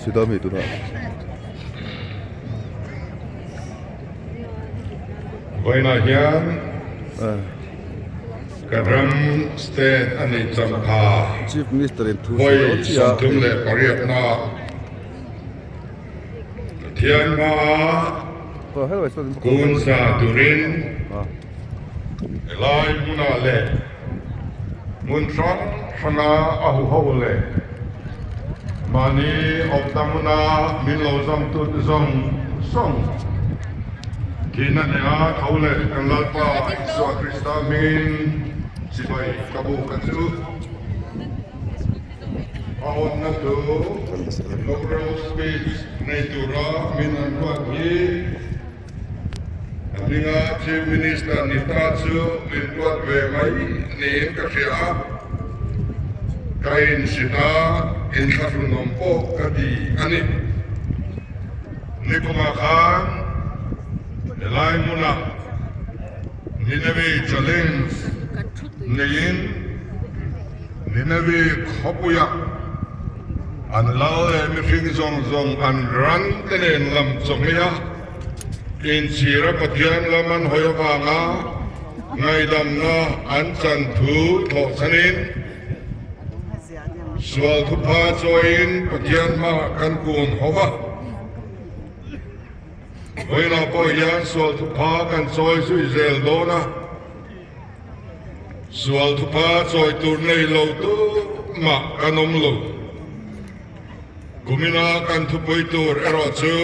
chhit a mi tunah. Vawiinah hian kan ram state a nih changkha Chief Minister in thu sawi vawi dawn chiah a 38 na Pathian hmaa kun sa turin helai hmunah leh hmun hrang hranga a huho leh mahni awmna hmuna min lo zawngtute zawng zawng thihna hneha tho leh kan Lalpa Isua Krista hmingin chibai ka buk a chu. A hawnna chu Inaugural Speech nei tura min an ruat hi a hminga Chief Minister ni ta chu min ruat ve mai niin ka hria a, ka insit a, inthlahrunawm pawh ka ti a ni. Nikumah khan helai hmunah Nineveh Challenge neiin, Nineveh khawpuia an lal leh mihring zawng zawng an ran te nen lam chawhmeh a, inchhira Pathian lam an hawi avanga ngaihdamna an chan thu thawh chhanin, sual thupha chawiin Pathian hmaah kan kun ho va. Vawiinah pawh hian sual thupha kan chawi zui zel dawn a. Sual thupa chawi tur nei lo tu mah kan awm lo. Kumina kan thupui tur erawh chu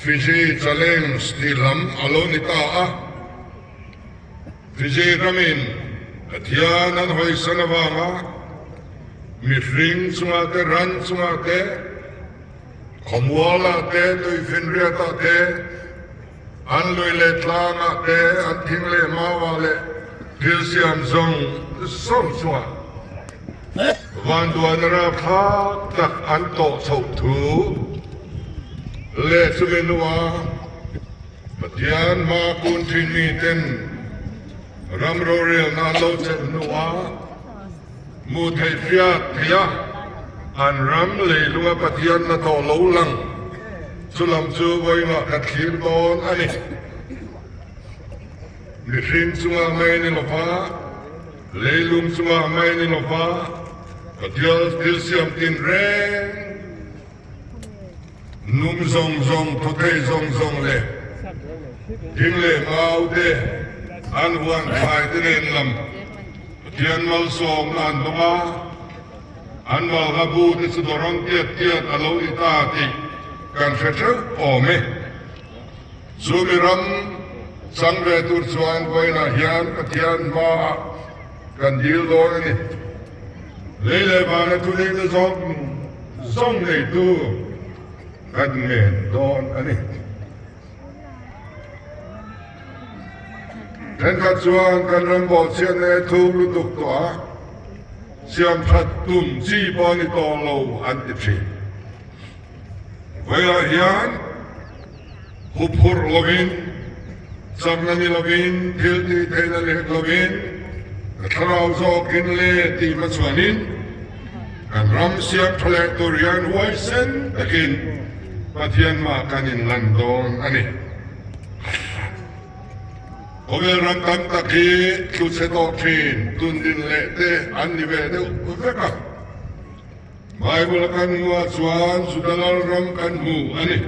Fiji Challenge tih lam a lo ni ta a. Fiji ramin Pathian an hawisan avanga mihring chungah te ran chungah te, khawmualah te, tuifinriatah te, An lui leh tlangah te, an thing leh mauah leh thil siam zawng zawng chungah vanduaina rapthlak tak an tawh chhoh thu leh chumi hnua Pathian hma kun thin miten ram rorelna an lo chelh hnuah hmuh theih hriat theih a, an ram leilunga Pathian hna tawh lo lang chu lam chu vawiinah kan thlir dawn a ni. Mihring chungah mai ni lova, leilung chungah mai ni lova, Pathian thil siam tin reng, nung zawng zawng, thaw thei zawng zawng leh thing leh mau te an huan thlai te nen lam Pathian malsawmna an dawng a, an malha bu te chu dawrawn tiat tiat a lo ni ta tih kan hre theuh awm e. Chumi ram chang ve tur chuan vawiinah hian Pathian hmaah kan dil dawn a ni. Lei leh vana thuneihna zawng zawng neitu kan ngen dawn a ni. Thenkhat chuan kan ram bawhchhiatna e thuk lutuk tawh a, siamthat tum chi pawh a ni tawh lo an ti thin. Vawilah hian huphurh lovin, chakna ni lovin, thil tih theihna leh lovin, ka thlarau zawkin le tih hma chuanin kan ram siam tha leh tur hian huaisen takin Pathian mah kan inlan dawn a ni. Khawvel ram tam tak hi tlu chhe tawh thin, tundin leh te an ni ve deuh vek a. Bible a kan hmuh ah chuan Juda lalram kan hmu a ni.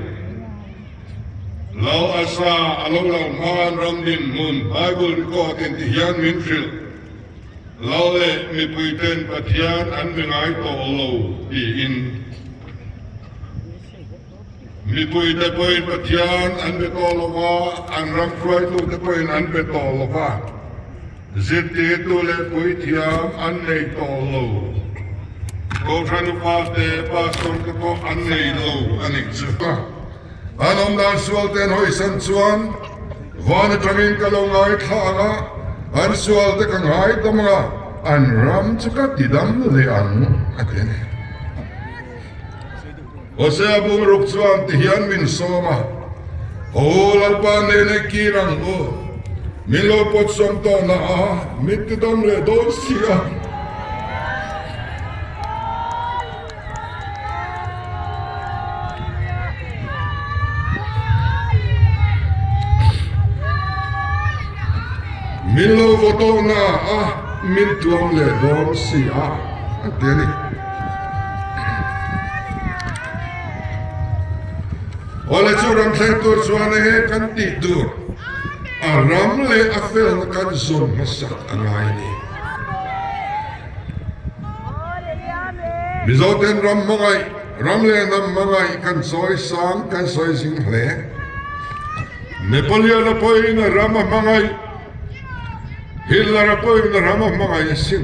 Lo asa a lo lo hman ram dinhmun Bible record in ti hian min hrilh. Lo leh mipui ten Pathian an be ngai tawh lo tiin. Mipui te pawhin Pathian an be tawh lo va, an ram hruaitu te pawhin an be tawh lo va, zirtirtu leh puithiam an nei tawh lo. Kohhran upa te, pastor te pawh an nei lo a nih chu. An awm dan sual te an hawisan chuan van atangin ka lo ngaithla ang a, an sual te ka ngaidam ang a, an ram chu ka tidam leh ang a ti a ni. Hosea bungruk chuan ti hian min sawm a, Aw Lalpa nena i kir ang u, min lo pawt sawm tawh na a, min ti dam leh dawn si a. Min lo vaw tawh na a, min tuam leh dawn si a, a ti a ni. Awle chu ram thleng tur chuan enge kan tih tur? A ram leh a felna kan zawn hmasak a ngai a ni. Mizoten ram hmangaih, ram leh hnam hmangaih kan sawi sang, kan sawi zing hle. Napoleon-a pawhin a ram a hmangaih, Hitler-a pawhin a ram a hmangaih asin.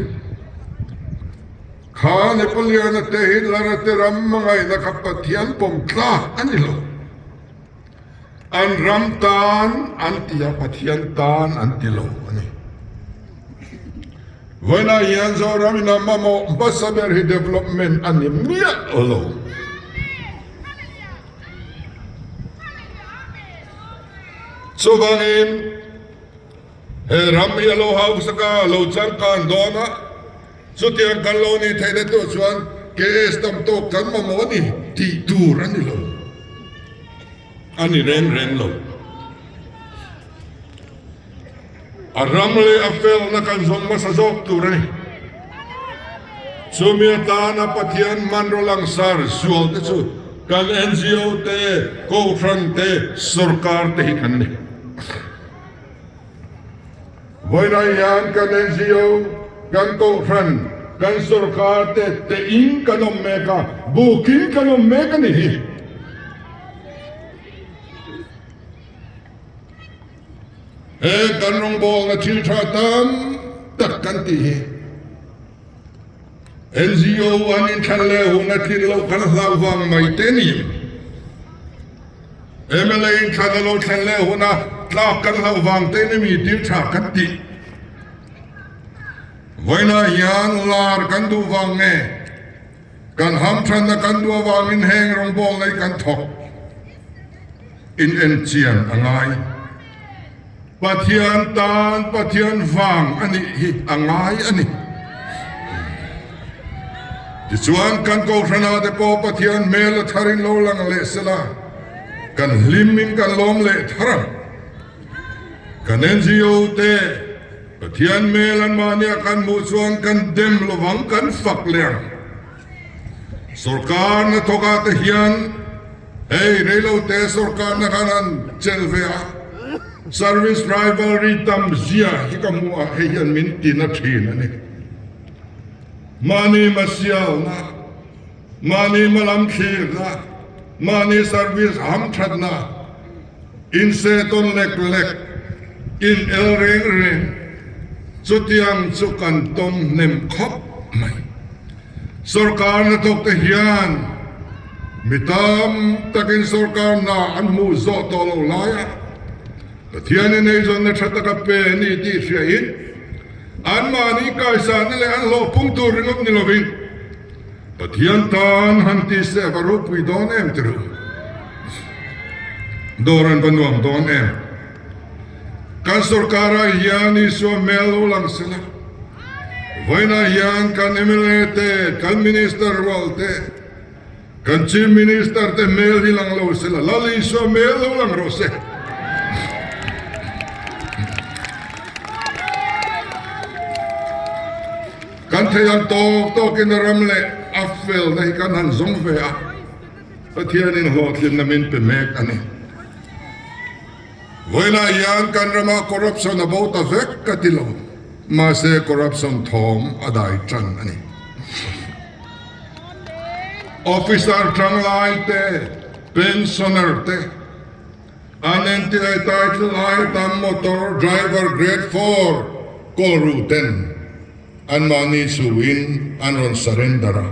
Kha Napoleon-a te Hitler-a te ram hmangaihna kha Pathian pawm tlak a ni lo. An ram tan an ti a, Pathian tan an ti lo a ni. Vawiinah hian Zoram in a mamawh hmasa ber hi development a ni miah lo. Chuvangin he ram hi a lo hausak a, a lo changkan dawn a, chutiang kan lo nih theihna tur chuan KS tam tawk kan mamawh a ni tih tur a ni lo, a ni reng reng lo. A ram leh a felna kan zawng hmasa zawk tur a ni. Chumi atana Pathian hmanraw langsar zual te chu kan NGO te, Kohhran te, Sorkar te hi kan ni. Vawiinah hian kan NGO, kan Kohhran, kan Sorkar te tein kan awm mek a, bukin kan awm mek a ni hi. He kan rawngbawlna thil tha tam tak kan tih hi NGO an inthlan leh hun a tlin loh kan hlauh vang mai te niin mla inthlan a lo thlen leh huna tlak kan hlauh vang te ni mi thil tha kan tih. Vawiinah hian lar kan duh vang nge kan hamthanna kan duh avangin heng rawngbawlna hi kan thawk. In en chian a ngai. Pathian tan Pathian vang a nih hi a ngai a ni. Tichuan kan Kohhranah te pawh Pathian hmel a tharin lo lang leh sela, kan hlim in kan lawm leh thar ang. Kan NGO te Pathian hmel anmahnia kan hmuh chuan kan dem lovang kan fak leh ang. Sorkar hnathawkah te hian Hei reilote sorkarna khan an chelh ve a, service rivalry tam zia hi ka hmu a, hei hian min ti na thin a ni. Mahni hmasialna, mahni hmalam thlirna, mahni service hamthatna, insehtawn lek lek, in el reng reng, chutiang chu kan tawm hnem khawp mai. Sorkar hnathawk te hian mi tam takin sorkar hna an hmuh zawh tawh lo laia Pathianin eizawnna tha taka pe a ni tih hriain anmahni kaisahna leh an hlawhpung tur ringawt ni lovin Pathian tan han ti se a va ropui dawn em ti ru. Dawr an va nuam dawn em. Kan sorkarah hian Isua hmel lo lang sela. Vawiinah hian kan mla te, kan Minister rual te, kan Chief Minister te hmel hi lang lo sela, Lal Isua hmel lo lang rawh se. Kan thei ang tawk tawkin a ram leh a felna hi kan han zawng ve a, Pathianin hlawhtlinna min pe mek a ni. Vawiinah hian kan ramah corruption a bo ta vek ka ti lo, mahse corruption thawm a dai tan a ni. Officer tanglai te, pensioner te, an entir title ai tam motor driver grade four kawl ru ten anmahni chuhin an rawn surrender a.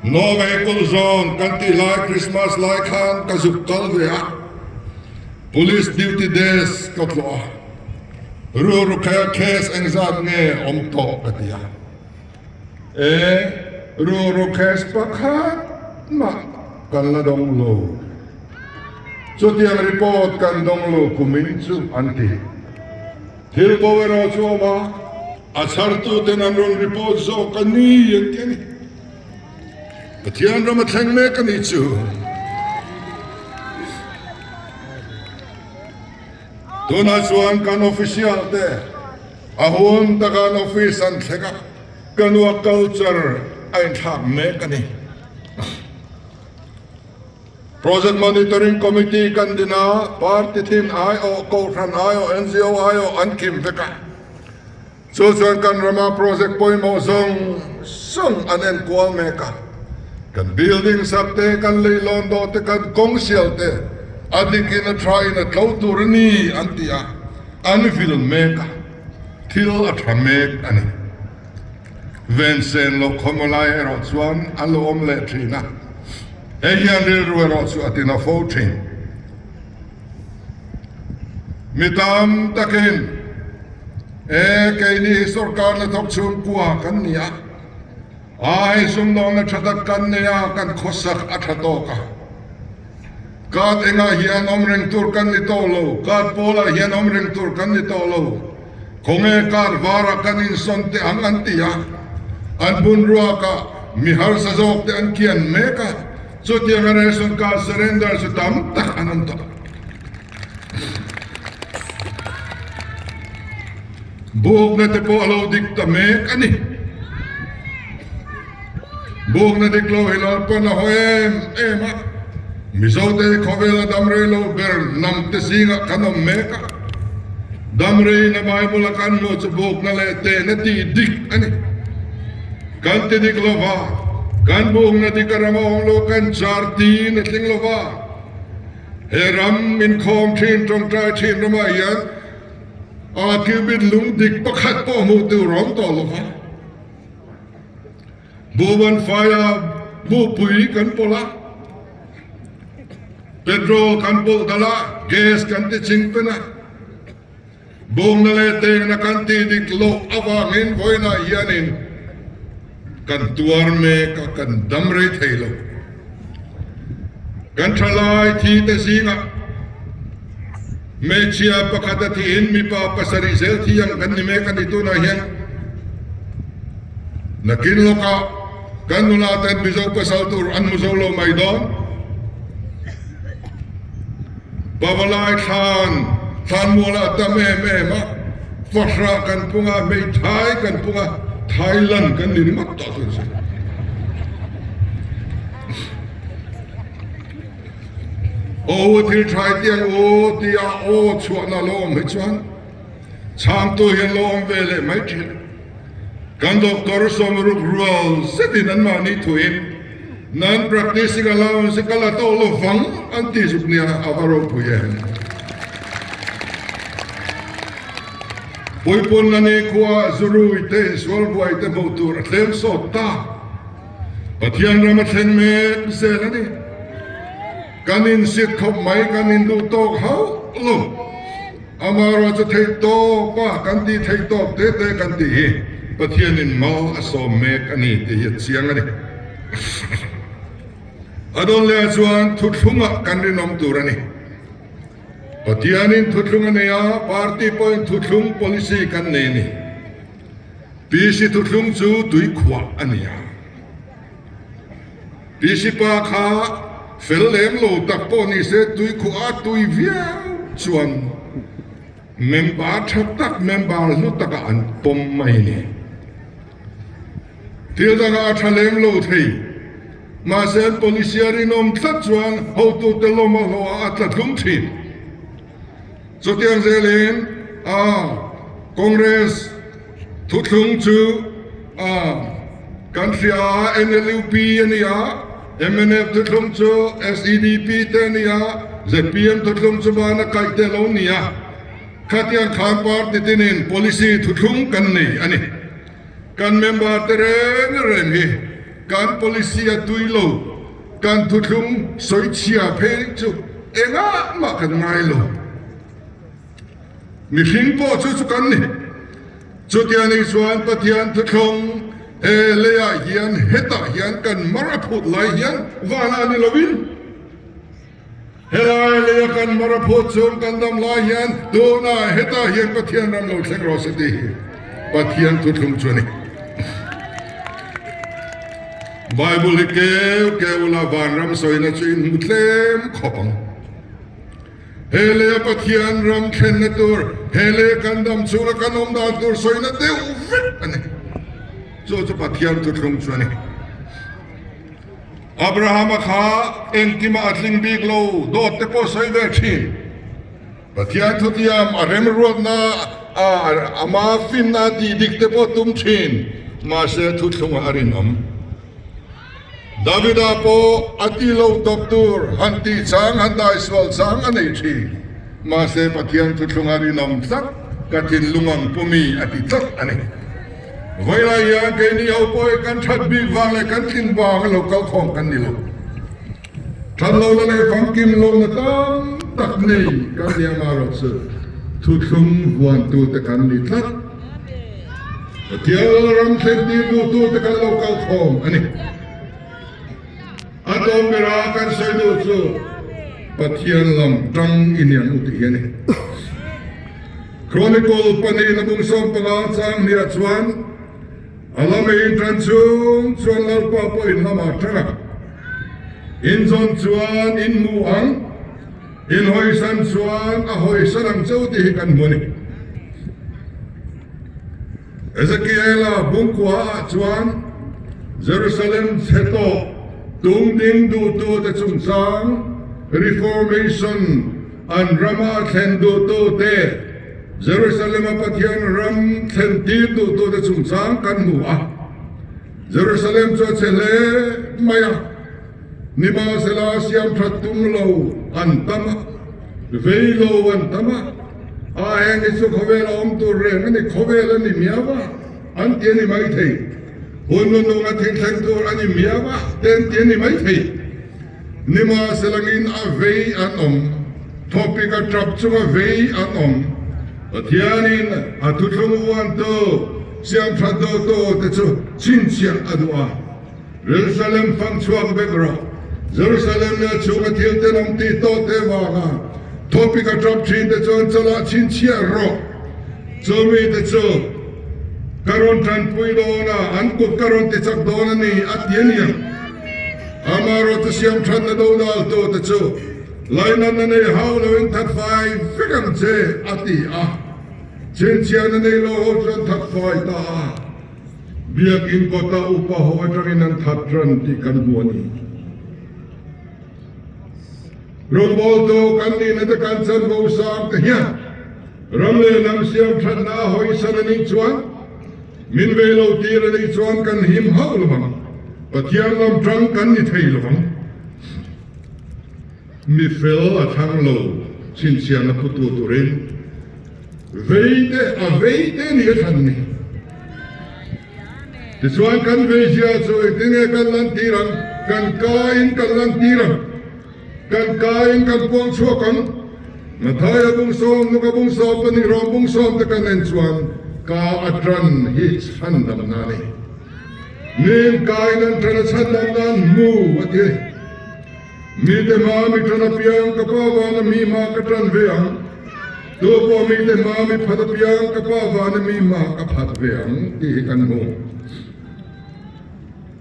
No vehicle zone kan tih lai Christmas lai khan ka zuk kal ve a, Police duty desk ka tlawh a, Ruru khaia case engzat nge awm tawh ka ti a, e Ruru case pakhat mah kan la dawng lo, chutiang report kan dawng lo kumin chu an ti. Thil bo erawh chu awm a, a chhartuten an rawn report zawk a ni an ti a ni. Pathian ram a thleng mek a nih chu. Tunah chuan kan official te a hun taka an office an thleng a, ka nua culture a inthlak mek a ni. Project Monitoring Committee kan din a, party thin aiawh, kohhran aiawh, NGO aiawh an kim vek a. Chu chuan kan rama project pawimawh zawng zawng an enkual mek a. Kan building sak te, kan leilawn dawh te, kan kawng sial te a dikin a tha in a tlo tur a ni an ti a, an vil mek a, thil a tha mek a ni. Vensen loh khawmaw lai erawh chuan an lo awm leh thin a, hei hian rilru erawh chu a tina fo thin. Mi tam takin, E, keini hi sorkar la thawk chhungkua kan ni a, a hei sumdawnna tha tak kan nei a, kan khawsak a tha tawk a. Card engah hian awm reng tur kan ni tawh lo, card pawlah hian awm reng tur kan ni tawh lo. Khawnge card varah kan insawn teh ang an ti a, an hmunruakah mi harsa zawk te an kian mek a, chutianga ration card surrender chu tam tak an awm tawh. Bukna te pawh a lo dik ta mek a ni. Bukna dik lo hi Lalpan a haw em em a, Mizote khawvela damrei lo ber hnam te zingah kan awm mek a. Damreina Bible a kan hmuh chu bukna leh tehna tih dik a ni. Kan ti dik lova, kan bukna dik a ram a awm lo, kan char tiin a tling lova. He ram inkhawm thin tawngtai thin ramah hian a cubit lung dik pakhat pawh hmuh tur a awm tawh lova. Buhban faia buhpui kan pawlh a, petrol kan pawlh dal a, gas kan ti ching pen a, bawngna leh tengna kan tih dik loh avangin vawiinah hianin kan tuar mek a, kan dam rei thei lo. Kan thalai thi te zingah hmeichhia pakhat a thihin mipa pasarih zel thi ang kan ni mek a ni tunah hian. Nakin lawkah kan nula ten Mizo pasal tur an hmu zo lo mai dawn. Pavalai thlan, thlanmualah a tam em em a, fahrah kan pung a, hmeithai kan pung a, Thailand kan ni ringawt tawh chu ni. Aw thil thai tiang aw tia aw chhuahna lo awm hi chuan Chhangtu hi an lo awm ve leh mai thin. Kan doctor sawmruk rual zetin anmahni thuin non-practicing allowance hi ka la tawh lo vang an ti zuk nia a va ropui em. Puipun a ni khua zurui te insual buai te hmuh tur a thleng sawt ta. Pathian ram a thleng mek zel a ni. Kan insit khawp mai kan induh tawk hauh lo. Amaherawh chu theih tawp a kan tih theih tawp te te kan tih hi Pathianin mal a sawm mek a ni tih hi a chiang a ni. A dawn leh ah chuan thuthlungah kan rinawm tur a ni. Pathianin thuthlung a nei a, party pawhin thuthlung policy kan nei a ni. PC thuthlung chu tuikhuah a ni a. PC pa kha fel lem lo tak pawh ni se tuikhuah a tui viau chuan member tha tak, member hlu takah an pawm mai a ni. Thil dangah a tha lem lo thei. Mahse an policy a rinawm tlat chuan hotute lawm a hlawhah a tla tlum thin. Chutiang zelin a Congress thuthlung chu a kan hria a, NLUP a ni a, mnf thuthlung chu SEDP te a ni a, zpm thuthlung chu bana kaih te a lo ni a. Khatiang khan party tinin policy thuthlung kan nei a ni. Kan member te reng reng hi kan policy a tui lo. Kan thuthlung sawichhia phei chu engah mah kan ngai lo. Mihring pawh chu chu kan ni. Chutia ni chuan Pathian thuthlung he leiah hian hetah hian kan mar a phut lai hian vanah ni lovin helai leia kan mar a phut chung kan dam lai hian tunah hetah hian Pathian ram lo thleng rawh se tih hi Pathian thuthlung chu a ni. Bible hi keu keu la vanram sawina chu in hmu tlem khawp ang. He lei a Pathian ram thlenna tur, he lei kan dam chhunga kan awm dan tur sawina deuh vek a ni. Chu chu Pathian thuthlung chu a ni. Abrahama kha engkimah a tling bik lo, dawt te pawh sawi ve thin. Pathian thutiam a remruatna a ama finna tih dik te pawh tum thin, mahse thuthlungah a rinawm. Davida pawh a ti lo tawp tur han tih chang han dai sual chang a nei thin, mahse Pathian thuthlunga rinawm tlat ka thinlung ang pumi a ti tlat a ni. Vawilah hian keini ho pawh hi kan that bik vang leh kan tlin vang a lo kal khawm kan ni lo. That lohna leh famkim lohna tam tak nei kan ni amaherawh chu thuthlung vuantute kan ni tlat. Pathian ram thlen tir duhtute kan lo kal khawm a ni. A tawp bera kan sawi duh chu Pathian lam tang i niang u tih hi a ni. Chronicle pahnihna bung 15 chang hniah chuan a lam ei tan chhung chuan Lalpa pawh in lamah tang a, in zawn chuan in hmu ang, in hawisan chuan a hawisan ang cheu tih hi kan hmu a ni. Ezekiela bungkua ah chuan Jerusalem chhe tawh tum ding duhtute chungchang Reformation an rama thlen duhtute Jerusalem-a Pathian ram thlen tir duhtute chungchang kan hmu a. Jerusalem chu a chhe hle mai a, nimahsela siam that tum lo an tam a, vei lo an tam a. A heng hi chu khawvel a awm tur reng a ni, khawvel a ni miau a, an ti a ni maithei. Hun nunung a thinthleng tur a ni miau a, te an ti a ni maithei. Nimahselangin a vei an awm, thawpik a tap chunga vei an awm. Pathianin a thuthlung vuantu, siamthat dotu te chu chhinchhiah a duh a. Jerusalem fang chhuak vek rawh. Jerusalem leh a chhunga thil tenawm tih tawh te vanga thawpik a tap thin te chuan chawlh chhinchhiah rawh. Chumi te chu ka rawn tanpui dawn a, an kut ka rawn tichak dawn a ni, a ti a nia. Amaherawh chu siam thatna dodal tu te chu lainatna nei hau loin that fai vek ang che, a ti a. Chhinchhiahna nei lo ho chuan that fai ta a. Biakinn kawta upa ho atangin an that ran tih kan hmu a ni. Rawngbawltu kan nihna te kan chanvo sang te hian ram leh hnam siam thatna a hawisan a nih chuan min vei lo tir a nih chuan kan him hauh lo vang, Pathian lam tang kan ni thei lo vang. Mi fel a thlang lo chhinchhiahna phutu turin vei te a vei te ni a thlan ni. Tichuan kan vei zia chu engtin nge kan lantir ang? Kan kain kan lantir ang. Kan kain kan puang chhuak ang. Mathaia bungsawm, Luka bungsawm, Pahnih Rom bungsawm te kan en chuan ka a tan hi chhandamna a ni. Min kain an tan a chhandamna an hmu a ti. Mite hma mi tan apiang ka pa vana mi hma ka tan ve ang, tu pawh mite hma mi phat apiang ka pa vana mi hma ka phat ve ang tih hi kan hmu.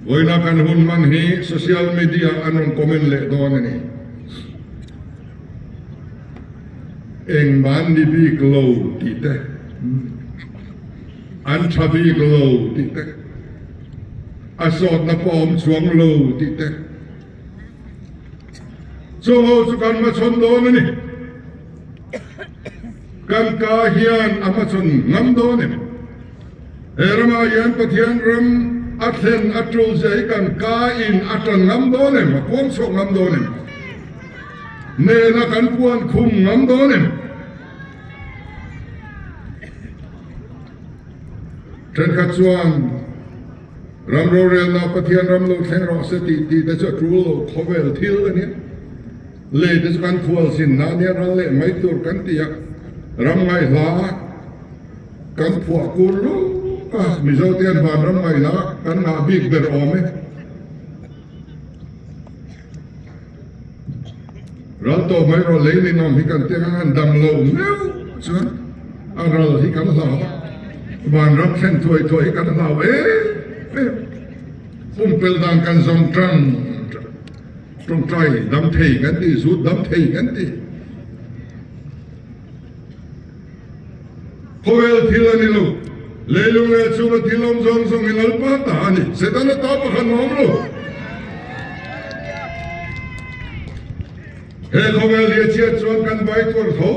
Vawiina kan hun hman hi social media an rawn comment leh dawn a ni. Engmah an ni bik lo tih te, an tha bik lo tih te, a sawtna pawh a awm chuang lo tih te, Chung ho chu kan hmachhawn dawn a ni. Kan ka hian a hmachhawn ngam dawn em? He ramah hian Pathian ram a thlen a tul zia hi kan ka in a tan ngam dawn em? A puang chhuak ngam dawn em? Nena kan puan khum ngam dawn em? Thenkhat chuan Ram rorelna Pathian ram lo thleng rawh se tih tih te chu a tul lo khawvel thil a nia. Lei te chu kan khual zinna a nia ral leh mai tur kan ti a, ram ngaihla kan phuah kur lup a, Mizo te hian van ram ngaihla kan ngah bik ber awm e. Ral tawh mai rawh lei ninawm hi kan tiang ang an dam lo meuh chuan a ral hi kan hlau a, vanram thlen thuai thuai hi kan hlau em em. Pumpel dan kan zawng tang tawngtai dam thei kan ti, zut dam thei kan ti. Khawvel thil a ni lo. Leilung leh chhunga thil awm zawng zawng hi Lalpa ta a ni. Setana ta pakhat a awm lo. He khawvel hi a chhiat chuan kan vai tuar tho.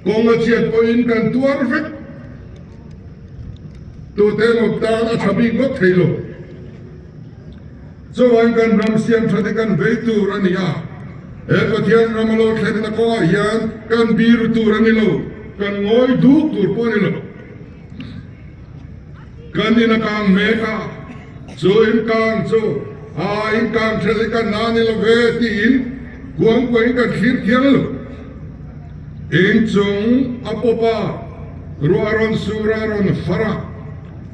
Kawng a chhiat pawhin kan tuar vek. Tute emaw tan a tha bik ngawt thei lo. Chuan kan ram siam tha te kan vei tur a ni a, he Pathian ram a lo thlenna kawngah hian kan biru tur a ni lo, kan ngawi duk tur pawh a ni lo. Kan in a kang mek a, chu in kang chu a in kang tha hi kan na ni lo ve tiin kuang pawhin kan thlir thiang lo. Inchung a pawp a, ruah a rawn sur a, a rawn far a,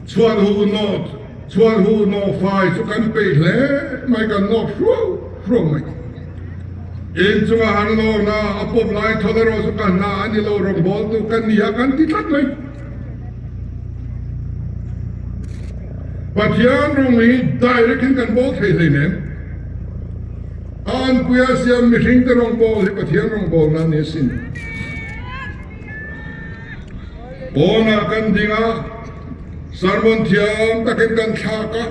chhuan hu nawt Chhuan hu nawh fai chu kan peih hle mai, kan nawk hruau hruau mai. In chunga han lawn a, a pawp lai thawn erawh chu ka hna a ni lo, rawngbawltu ka ni a kan ti tlat mai. Pathian rawng hi direct in kan bawl thei hleinem. A anpuia siam mihringte rawngbâwl hi Pathian rawngbâwlna a ni asin. Pawnah kan ding a, sermon thiam takin kan thlak a,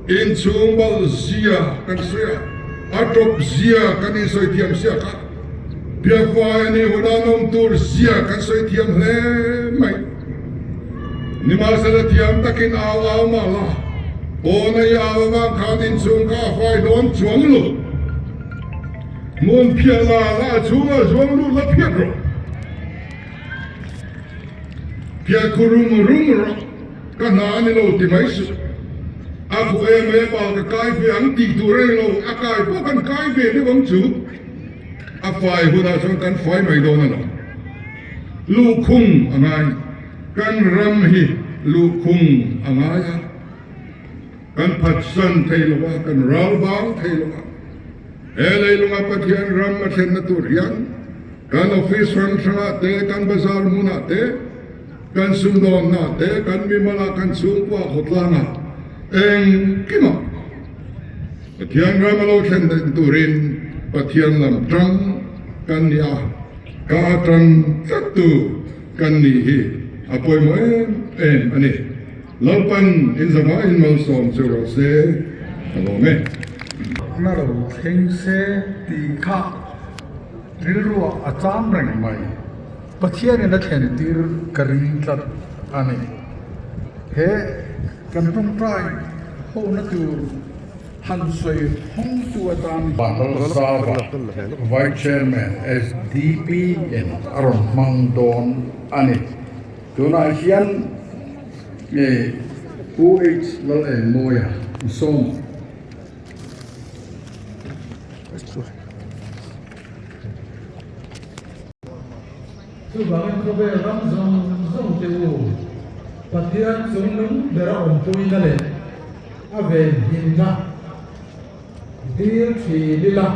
inchhung bal zia kan sawi a, a tawp zia kan insawi thiam siak a, biakfai a nih hunah nawm tur zia kan sawi thiam hle mai. Nimahsela thiam takin au au mah la, pawna i au avang khan inchhung kha a fai dawn chuang lo. Hmun phiah la la a chhungah zuang lut la phiat rawh. Phiah khu rum rum rawh, ka hna a ni lo ti mai suh. A khu em em a ka kai ve ang tih tur a ni lo, a kai pawh kan kai ve deuh ang chu. A fai hunah chuan kan fai mai dawn a lo. Luhkhung a ngai, kan ram hi luhkhung a ngai a, kan phatsan thei lo a, kan ral vang thei lo a. He leilunga Pathian ram a thlenna tur hian kan office hrang hrangah te, kan bazar hmunah te, kan sumdawnnaah te, kan mimalah, kan chhungkua khawtlangah engkimah Pathian ram a lo thlen daih turin Pathian lam tang kan ni a, ka tang tlattu kan nih hi a pawimawh em em a ni. Lalpan in zavaiin malsawm chu rawh se, ka lawm e. Na lo thleng se tih kha rilruah a cham reng mai. Pathianin a thlen tir ka ring tlat a ni. He kan tawngtai hona tur han sawi hawngtu atan Bahalzava, Vice Chairman SDP in a rawn hmang dawn a ni. Tunah hian Pu H Lalengmawia Sawma. Chuvangin khawvel ram zawng zawng te u, Pathian chungnung bera awmpuina leh a venhimna dil thin ila.